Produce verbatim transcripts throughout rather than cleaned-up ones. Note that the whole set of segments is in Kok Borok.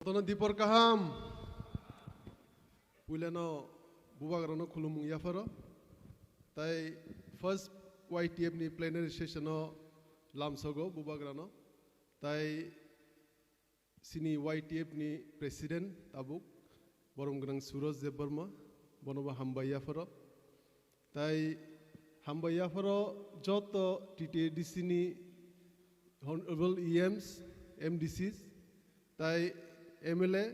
Jotono dipor kaham. Puilano bubagrano khulumung yapharo. Tai first Y T F ni plenary session o lamsogo bubagrano. Tai sini Y T F ni president tabuk borom gwnang Suraj Debbarma, bonobo hambai yapharo. Tai hambai yapharo joto T T A D C ni honorable E Ms, M D Cs, tai M L A,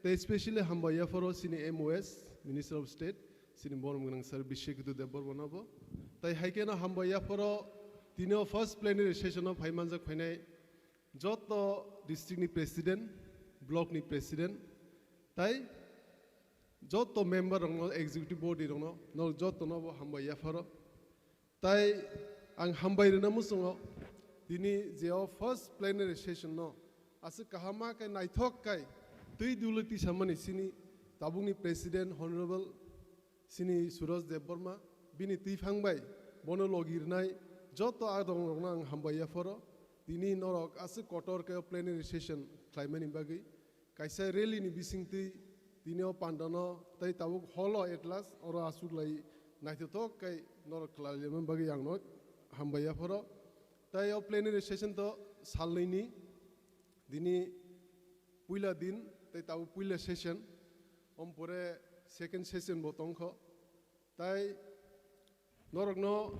tai specially hambai yapharo sini M O S, Minister of State, sini borom gwnang sir Bishyakito Debbarma nobo. Tai haikeno hambai yapharo tini o first plenary session o phaimanjak phainai joto district ni president, block ni president, tai joto member rokno, executive body rokno, no jotono bo hambai yapharo. Tai ang hambai rwna muchungo, tini je o first plenary session no aswk kaham ma khe naithok kai twi duli tisamani sini tabukni president honorable sini Suraj Debbarma, bini twiphang bai bono logi rwnai joto adong rokno ang hambai yapharo. Tini norok aswk kotor khe o plenary session khlaimani bagwi kaisa rally ni bisingtwi tini o pandano tai tabuk hall o at last oro aswk lai naithothok kai norok khlailaimani bagwi ang no hambai yapharo. Tai o plenary session to salnwi ni, dini puila din tai tabuk puila session, ompore second session bo tongkho. Tai norokno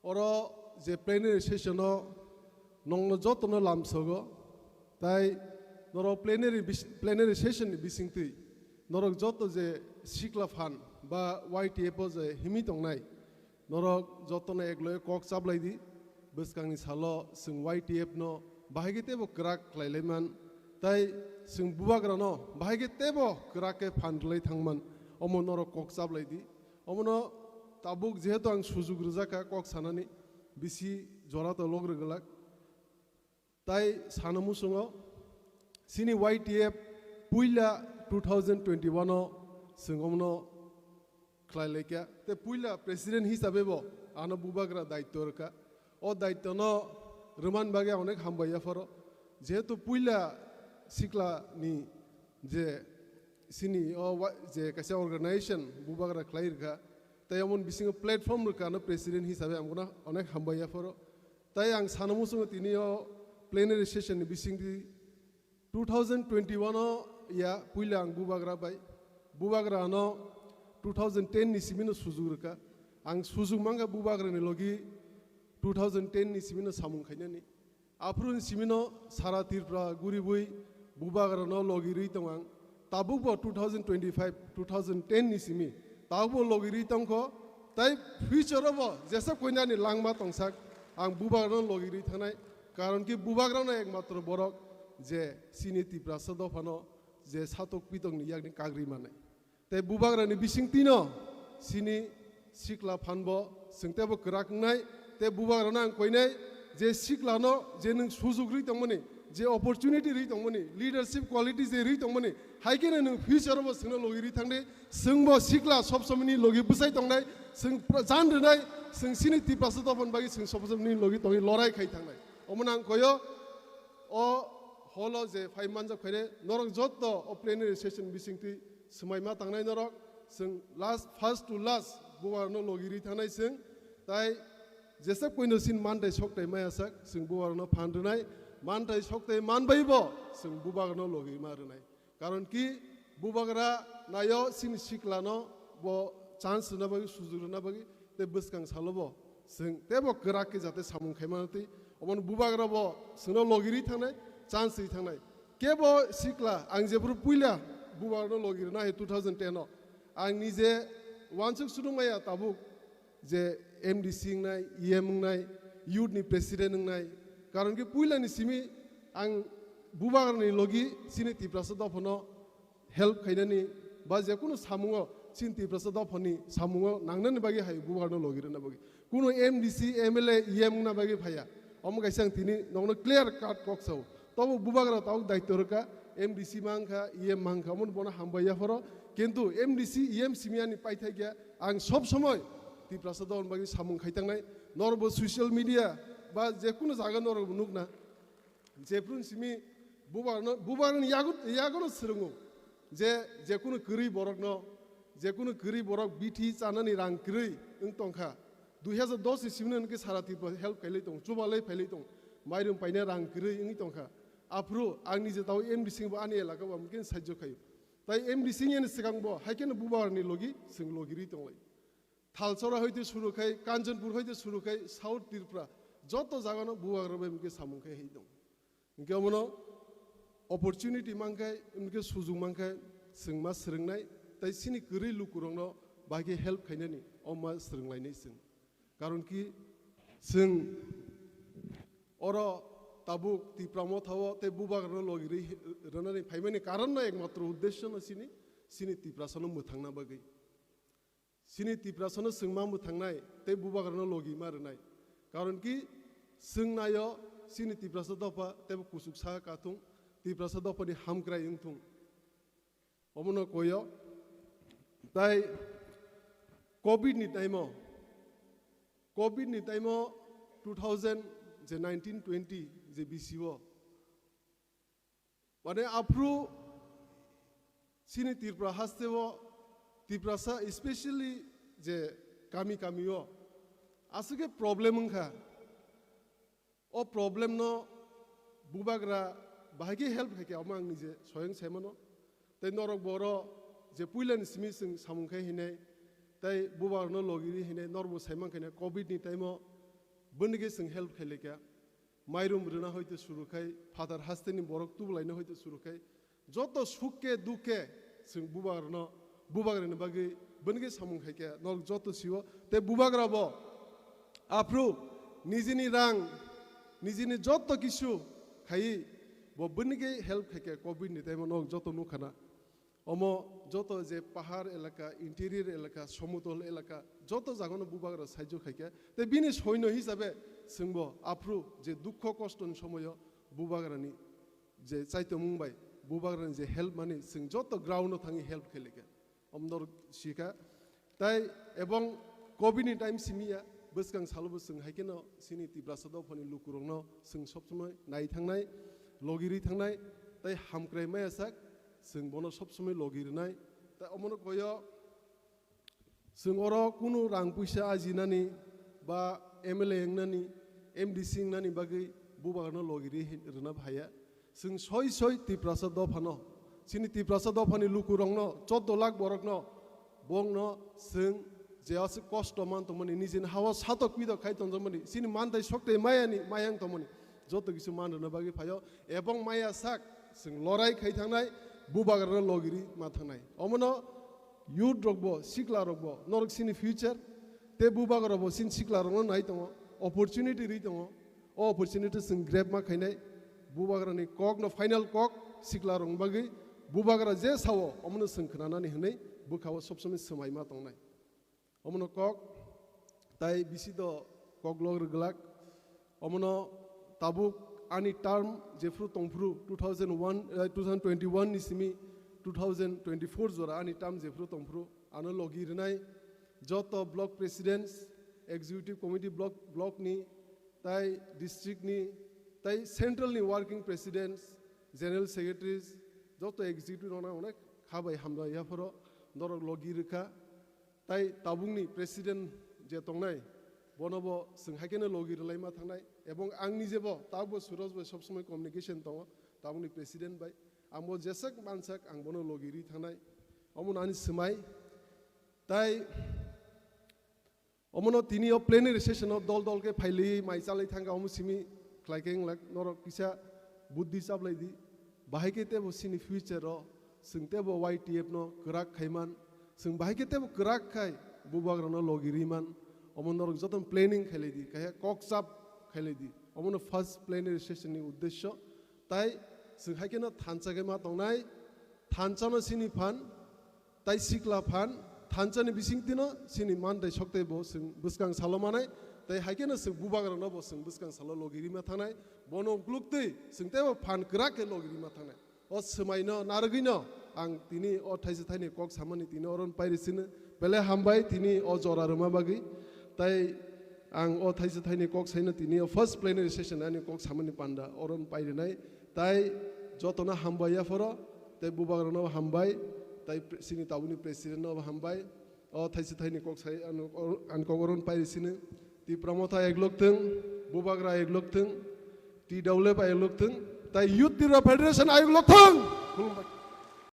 oro je plenary session o nongno jotono lamsogo, tai norok plenary bis-, plenary session ni bisingtwi norok joto je sikla phan ba Y T F o je himi tongnai, norok jotono ekloge kok chaplai di, bwskangni salo chwng Y T F no bahai khe teibo kwrak khlai lai man, tai chwng bubagrano bahai khe teibo kwrak khe phan rwlai thang man, omo norok kok chaplai di. Omono tabuk jehetu ang sujuk rwjak kha kok sanani, bisi jora to log rwgwlak. Tai sana muchungo, sini Y T F puila two thousand twenty-one o chwng omono khlai laikha. Te puila president hisabe bo ano bubagra daityo rwkha. O daityo no rwman bagwi ang onek hambai yapharo. Jehetu puila sikla ni je sini o wa-, je kaisa organization bubagra khlai rwkha, tai omo bisingo platform rwkha ano president hisabe ang bono onek hambai yapharo. Tai ang sana muchungo tini o plenary session ni bisingtwi two thousand twenty-one o ya puila ang bubagra bai, bubagra ano two thousand ten ni simino sujuk rwkha. Ang sujuk mankha bubagra ni logi two thousand ten ni simino samung khainani. Aphuru ni simino sara Tripura guribwi bubagrano logi rwi tong ang. Tabukbo two thousand twenty-five, two thousand ten ni simi tabukbo logi rwi tongkho. Tai future o bo jesa koinani langma tongsak ang bubagrano logi rwi thangnai. Karon ki bubagrano ekmatro borok je sini Tiprasa dophano je satok pitokni yakni kagri manai. Tei bubagrani bisingtwino sini sikla phanbo chwng teibo kwrak wngnai, tei bubagrano ang koinai je siklano je nwng sujuk rwi tongmani, je opportunity rwi tongmani, leadership quality je rwi tongmani, hai kheno nwng future bo chwngno logi rwi thangdi, chwngbo sikla sob somoini logi bwsai tongnai, chwng pra-, jan rwnai, chwng sini Tiprasa dophani bagwi chwng sob somoini logi tongwi lorai khai thangnai. Omono ang koyo, o holo je phai manjak phaire, norok jotto o plenary session bisingtwi swmai ma tangnai norok, chwng last, first to last, bubagrano logi rwi thangnai chwng, tai jesa koino sin mantai soktai maya sak, chwng bubagrano phan rwnai, mantai soktai manbaibo chwng bubagrano logi ma rwnai. Karon ki bubagra nayo sini siklano bo chance rwna bagwi, sujuk rwna bagwi, tei bwskang salo bo chwng teibo kwrak khe jate samung khaimano twi, omono bubagra bo chwngno logi rwi thangnai, chance rwi thangnai. Kebo sikla, ang jephuru puila bubagrano logi rwna hai two thousand ten o, ang nije wansuk sudung maya tabuk je M D C wngnai, E M wngnai, youth ni president wngnai. Karon ki puila ni simi ang bubagrani logi sini Tiprasa dophano help khainani ba je kunu samungo sini Tiprasa dophani samungo nangnani bagwi hai bubagrano logi rwna bagwi. Kunu M D C, M L A, E M wngna bagwi phaiya. Omo kaisa ang tini nokno clear cut kok sao. Tobo bubagra tabuk daityo rwkha, M D C mankha, E M mankha, omo bono hambai yapharo. Kintu M D C, E M simi ani paithai khe ang sob somoi Tiprasa dophani bagwi samung khai tangnai. Norokbo social media ba je kunu jaga norokbo nukna. Jephru simi Bubarno, bubarni yago, yagono swrwngo je, jekunu kwrwi borokno, jekunu kwrwi borok bithi chanani rang kwrwi wng tongkha. Dui hazar dos ni simi hwnkhe sara Tripura help khailai tong, chubalai phailai tong, mairum paina rang kwrwi wngwi tongkha. Aphuru ang nije tao M D C bo ani elaka bo amkhe sajjo khayo. Tai M D C ni swkang bo haikhe no bubarni logi, swng logirwi tonglai. Thalchora hoite suru khai, Kanchanpur hoite suru khai, South Tripura, joto jagano bubagra bai amkhe samung khai hai tong. Hingke omono opportunity mankhai, hingke sujung mankhai, chwng ma swrwngnai, tai chini kwrwi lukurokno bahai khe help khainani, o ma swrwnglainai chwng. Karon ki chwng oro tabuk Tipra Motha o tei bubagrano logi rwi rwnani phaimani karon no ekmatro uddesho no chini, chini Tiprasa no mwthangna bagwi. Chini Tiprasano chwng ma mwthangnai tei bubagrano logi ma rwnai. Karon ki chwng naio chini Tiprasa dopha teibo kuchuk sa kathung, Tiprasa dophani hamkrai wngthung. Omono koyo. Tai covid ni time o, covid ni time o two thousand je nineteen twenty je B C o, mane aphuru chini Tripura haste o Tiprasa, especially je kami kami o aswk khe problem wngkha. O problem no bubagra bahai khe help khai khe, omo ang nije soyang sai mano. Tei norok boro je puilani simi chwng samung khai hinai, tei bubagrano logi ri hinai, norok bo sai mankha hinai, covid ni time o bini khe chwng help khai laikha. Mairum rwna hoite suru khai, phatar hasteni borok tubulaina hoite suru khai, joto suk khe duk khe chwng bubagrano, bubagrani bagwi bini khe samung khai khe norok joto sio. Tei bubagra bo aphuru nijini rang, nijini joto kisu khaiwi bo bini khe help khai khe covid ni time o norok joto nukha na. Omo joto je pahar elaka, interior elaka, somotol elaka, joto jagano bubagra saijo khaikha. Tei bini soino hisabe chwngbo aphuru je dukho kostoni somoyo bubagrani je chaitomung bai, bubagrani je help mani chwng joto ground o thangwi help khailekha. Omdor sikha. Tai ebong covid ni time simiya, bwskang salobo chwng haikheno chini Tiprasa dophani lukurokno chwng sobsomoi nai thangnai, logi ri thangnai, tai hamkrai maya sak, chwng bono sobsomoi logi rwnai. Tai omono koyo chwng oro kunu rang puisa ajinani ba M L A wngnani, M D C wngnani bagwi bubagrano logi ri rwna phaiya. Chwng soi soi Tiprasa dophano, chini Tiprasa dophani lukurokno, chordo lakh borokno, bongno chwng je aswk kosto man tongmani, nijini hawa satok pidok khai tongjakmani, chini mantai soktai mayani mayang tongmani, joto kisu man rwna bagwi phaio, ebong maya sak chwng lorai khai thangnai, bubagrano logi ri ma thangnai. Omono youth rokbo, sikla rokbo, norok chini future, tei bubagrabo chini sikla rokno nai tongo, opportunity ri tongo. O opportunity chwng grab ma khainai, bubagrani kokno final kok sikla rok bagwi bubagra je sao omono chwng khnanani hwnwi bwkhao sobsomoi swmai ma tongnai. Omono kok tai bisi do kok lok rwglak. Omono tabuk ani term jephru tongphru two thousand one, eh, two thousand twenty-one ni simi two thousand twenty-four jora ani term jephru tongphru ano logi rwnai joto block presidents, executive committee block, block ni tai district ni, tai central ni working presidents, general secretaries, joto executive rokno onek kha bai hamjak yaphoro norok logi rwkha. Tai tabukni president je tongnai, bono bo chwng haikheno logi rwlaima thangnai, ebong ang nijebo tabukbo Suraj bai sobsomoi communication tongo, tabukni president bai. Ang bo jeswk mansak ang bono logi ri thangnai, omono ani swmai. Tai omono tini o plenary session o dol dol khe phailwi mai chalai thangkha, omo simi khlai khe wnglak, norok kisa buddhi chaplai di. Bahai khe tebo chini future o chwng tebo Y T F no kwrak khaiman, chwng bahai khe tebo kwrak khai bubagrano logi riman, omo norok jotono planning khailai di, kaiha kok chap khailai di. Omono first plenary session ni uddesyo. Tai chwng hai kheno thansa khe ma tongnai, thansa no chini phan, tai sikla phan, thansa ni bising tino chini man tai sok tei bo chwng bwskang salo manai, tai hai kheno chwng bubagra no bo chwng bwskang salo logi rima thangnai, bono ukluk twi chwng tei bo phan kwrak khe logi rima thangnai. O swmai no narwgwi no ang tini o thaisa thaini kok samani tini oron pairi sino, bele hambai tini o jora rwma bagwi, tai ang o thaisa thaini kok saino tini o first plenary session ani kok samani panda oron pairinai, tai Jotono hambai yaphoro, tei bubagrano hambai, tei pre-, chini tabukni president no hambai. O thaisi thaini kok sai, ano, or-, ani kok oron pairi sini. Tipra Motha ayok lok thung, bubagra ayok lok thung, T W F ayok lok thung, tei Youth Tipra Federation ayok lok thung. Khulumbai.